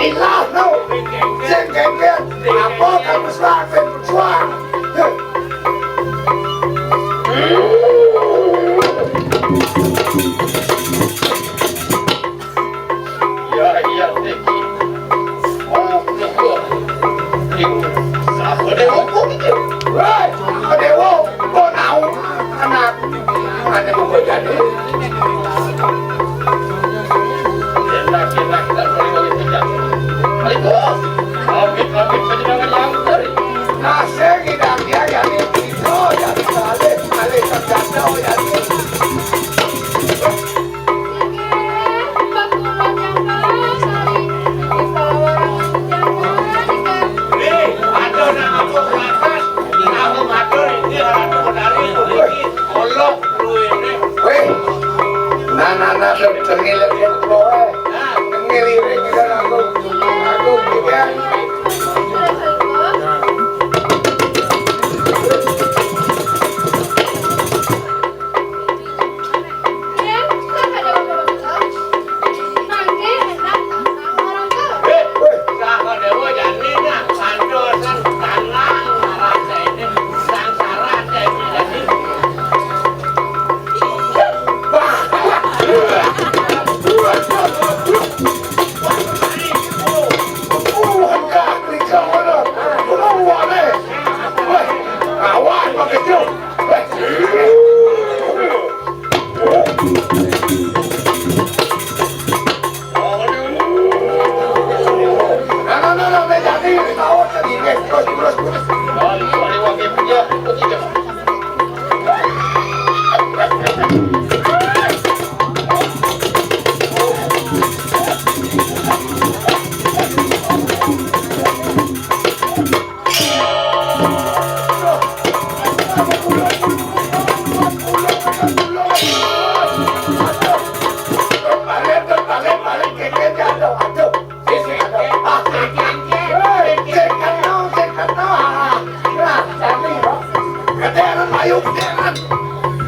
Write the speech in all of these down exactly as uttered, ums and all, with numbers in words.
Ilah no. Sing kengken. Apa kamu suang, ben suang? Ya, iya, iki. Oh, Sahadewa kok iki? Woi, Sahadewa, kok tau anak? Ada mau jadi? Enak, enak, kita balik lagi kerja. Assalamualaikum. Amit, amit, panjenengan yang dari. Nasib kita dia ya, ini kita ya, balik, balik kerja, ya, ini. Hei, ada nak apa rapat? Kamu matur ini, ratu menari, ini, olok, lu ini. Weh, nah, nah, nah, tuh, tengil, kowe. Nah. Tengil, ini, kita, aku, aku, kita. Awas, Pak Kejo.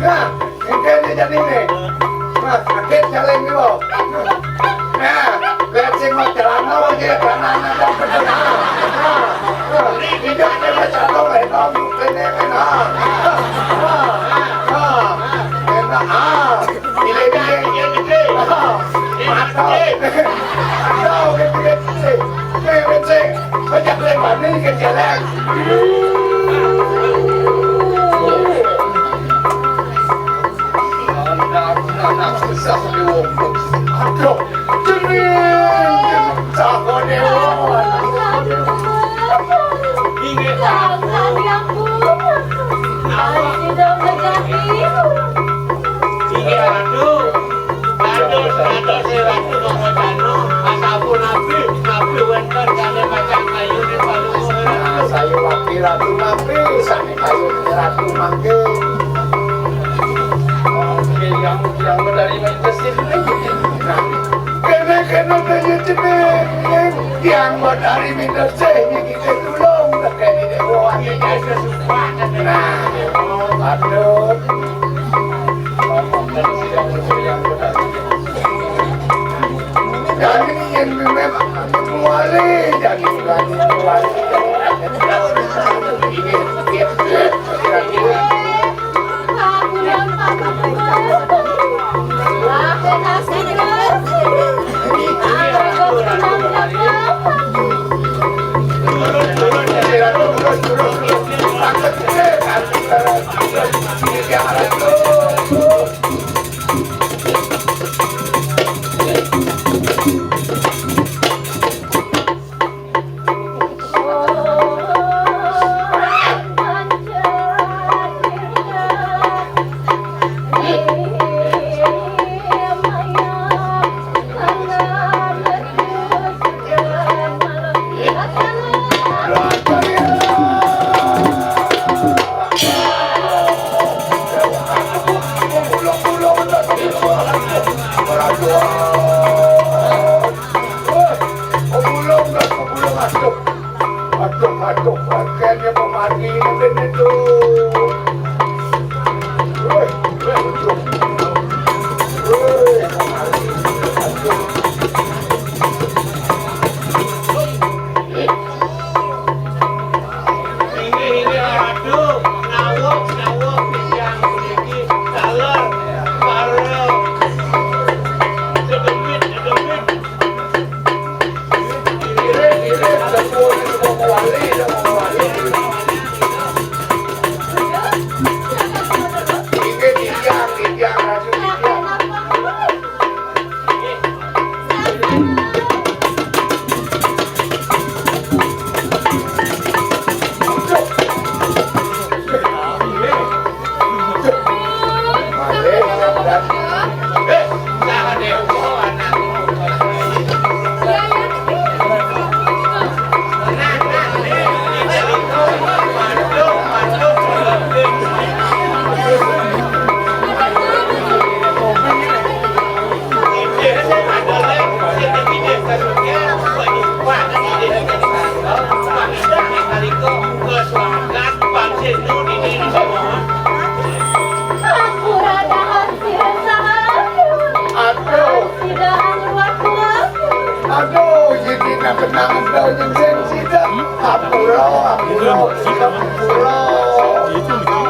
Nah, ini jadi nih. Nah, sakit jalan dulu. Nah, lihat sing mau celana aja, celana ada bener. Nah, nah, nah, ini ada masalah, eh, dong, ini, nah. Nah, nah, enak, ah. Ini, ini, ini, ini. Ah, mantap. Mantap, ini, ini. Ini, ini. Ojak lewat ini ke jalan. Aduh, jeneng, jeneng, sahabat dewa. Inggih, Pak. Inggih, Ratu. Dados, dados, Ratu Mangkocano, asampun nabi, nabi wénten kalih pacang kayuning paluhur. Nah, saya wakil Ratu Mangke, sami kayuning Ratu Mangke. Oke, yang, yang menerima itu sini. Nah, kene, kene, kene, kene, yang menerima itu sini, kita tulung, kene, dewa, ini, sesuatu. Nah, aduh. Dadi yen memang wali, dadi wali, wali. Aduh, aduh, akhirnya pemati ini tuh. Woi, woi, aduh. Woi, pemati. Aduh. Kenang daw nyeng sen sida. Apuro, apuro, sida apuro.